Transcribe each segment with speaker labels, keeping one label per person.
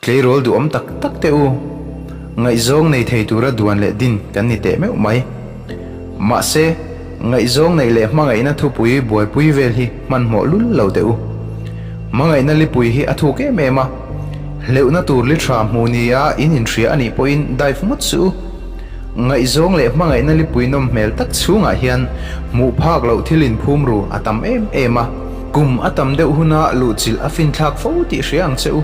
Speaker 1: Tleirawl duhawm tak tak teh u, ngaihzawng nei thei tura duan leh din kan ni teh meuh mai. Mahse, ngaihzawng neih leh hmangaihna thupui buaipui vel hi hmanhmawh lul lo teh u. Hmangaihna lipui hi a thuk em em a, hleuhna tur li tha hmu nia in inhria a nih pawhin dive ngawt suh u. Ngaihzawng leh hmangaihna lipui nawm hmel tak chhungah hian hmuh phak loh thil inphum ru a tam em em a, kum a tam deuh huna luhchilh a finthlak fo tih hria ang che u.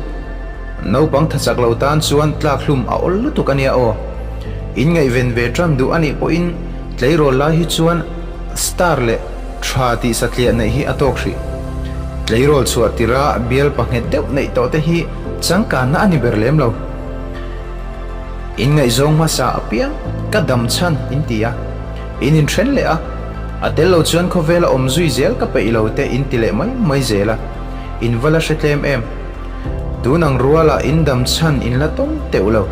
Speaker 1: Naupang tha chak lo tan chuan tlak hlum a awl lutuk a nia aw. In ngaihven ve tan duh a nih pawhin tleirawl lai hi chuan star leh tha tih satliah neih hi a tawk hrih. Tleirawl chhuah tira bial panghet deuh neih tawh te hi changkanna a ni ber lem lo. In ngaihzawng hmasa apiang ka dam chhan in ti a, in inthen leh a, a tel lo chuan khawvela awm zui zel ka peih lo te in ti leh mai mai zel a, in va la hre tlem em? Tun ang ruala in dam chhan in la tawng teuh lo.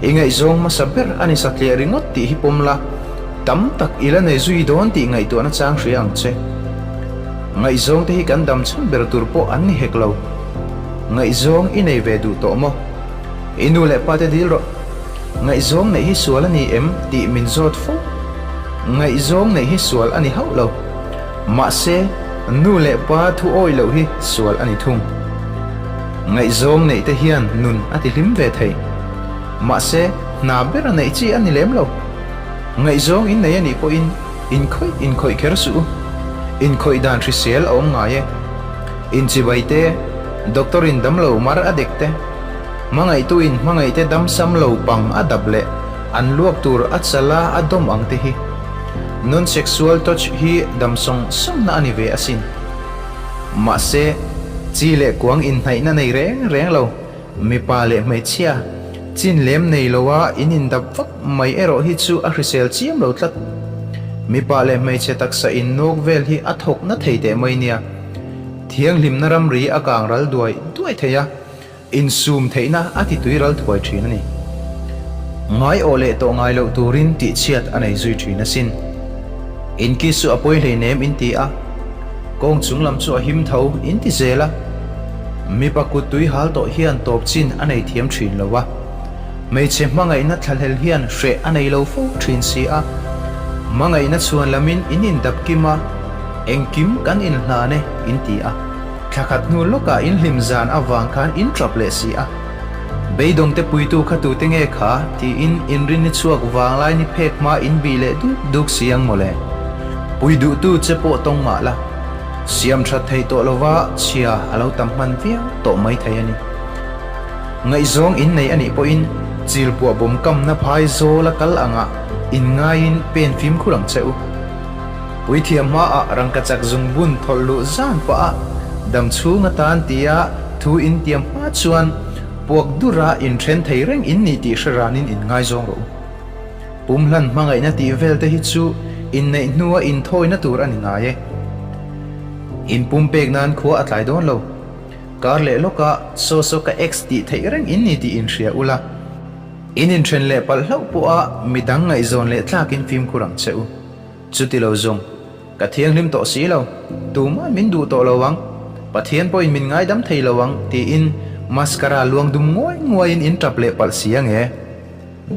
Speaker 1: I ngaihzawng hmasa ber a ni satliah ringawt tih hi pawm la, tam tak i la nei zui dawn tih ngaihtuahna chang hria ang che. Ngaihzawng te hi kan dam chhan ber tur pawh an ni hek lo. Ngaihzawng i nei ve duh tawh maw? I nu leh pa te dil rawh. Ngaihzawng neih hi sual a ni em tih min zawt fo. Ngaihzawng neih hi sual a ni hauh lo. Mahse, nu leh pa thu awih loh hi sual a ni thung. Ngaihzawng neih te hian nun a ti hlim ve thei. Mahse, hna ber a neih chi a ni lem lo. Ngaihzawng in nei a nih pawhin inkhawih inkhawih kher suh u. Inkhawih dan hrisel a awm ngai e. Inchibai te, doctor in damlo mar a dek te, Hmangaihtuin hmangaihte damsam lo pang a dap leh an luak tur a chala a dawm ang te hi non-sexual touch hi dam sawng sawngna a ni ve asin. Mahse, chi leh kuang inhnaihna nei reng reng lo, mipa leh hmeichhia, chin lem nei loa in indap vak mai erawh hi chu a hrisel chiam lo tlat. Mipa leh hmeichhe taksa innawk vel hi a thawkna thei teh mai nia. Thianghlimna ramri a kang ral duai duai thei a. Insum theihna a ti tui ral thuai thin a ni. Ngai awh leh tawh ngai loh turin tihchhiat a nei zui thin asin. In kiss chu a pawi hleinem in ti a, kawng chung lam chu a him tho in ti zel a. Mipa kut tui hal tawh hian tawp chin a nei thiam thin lo a, hmeichhe hmangaihna thlahlel hian hreh a nei lo fo thin si a. Hmangaihna chhuan lamin in indap kim a, engkim kan inhlan e in ti a. Thla khat hnu lawkah in hlim zan avang khan in trap leh si a. Beidawngte puitu kha tute nge kha? tiin inrinni chhuak vanglai ni phek hma in bih leh duk duk si ang mawle. Pui duhtu che pawh tawng mah la. Siam that theih tawh lova chhia a lo tam hman viau tawh mai thei a ni. Ngaihzawng in nei a nih pawhin chil puah bawm kamna phai zawl a kal angah in ngaiin pen fimkhur ang che u. Puithiam hmaah rangkachak zungbun thawlh luh zan pah a, dam chhung atan tia thu intiam hma chuan puak dura inthen thei reng in ni tih hre ranin in ngaizawng rawh u. Pumhlan hmangaihna tih vel te hi chu inneih hnua inthawina tur a ni ngai e. In pumpek nan khua a tlai dawn lo. Kar leh lawkah saw saw ka ex tih theih reng in ni tih inhria ula. In inthen leh palh hlauh pawha midang ngaihzawn leh tlakin fimkhur ang che u. Chuti lo zawng, ka thianghlim tawh si lo, tumah min duh tawh lo ang, Pathian pawhin min ngaidam thei lo ang, tiin mascara luang dum nguai nguaiin in tap leh palh si ange.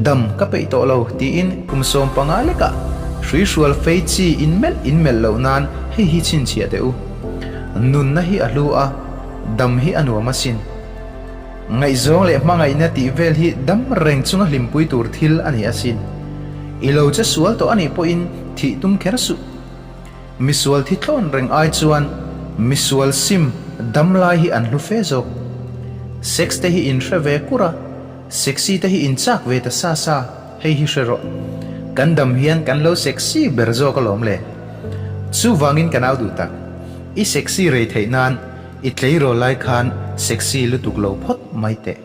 Speaker 1: Dam ka peih tawh lo, tiin kum 15 lekah hruihrual fei chi in melh in melh loh nan hei hi chhinchhiah teh u. Nunna hi a hlu a, dam hi a nuam asin. Ngaihzawng leh hmangaihna tih vel hi dam reng chunga hlimpui tur thil a ni asin. I lo che sual tawh a nih pawhin thih tum kher suh. Misual thi tlawn reng ai chuan misual sim dam lai hi an hlu fe zawk. Sex te hi in hre ve kur a, sexy te hi in chak ve ta sa sa, hei hi hre rawh. Kan dam hian kan lo sexy ber zawk alawm le. Chuvangin ka nau duh tak, i sexy rei theih nan I tleirawl lai khan sexy lutuk lo phawt mai teh.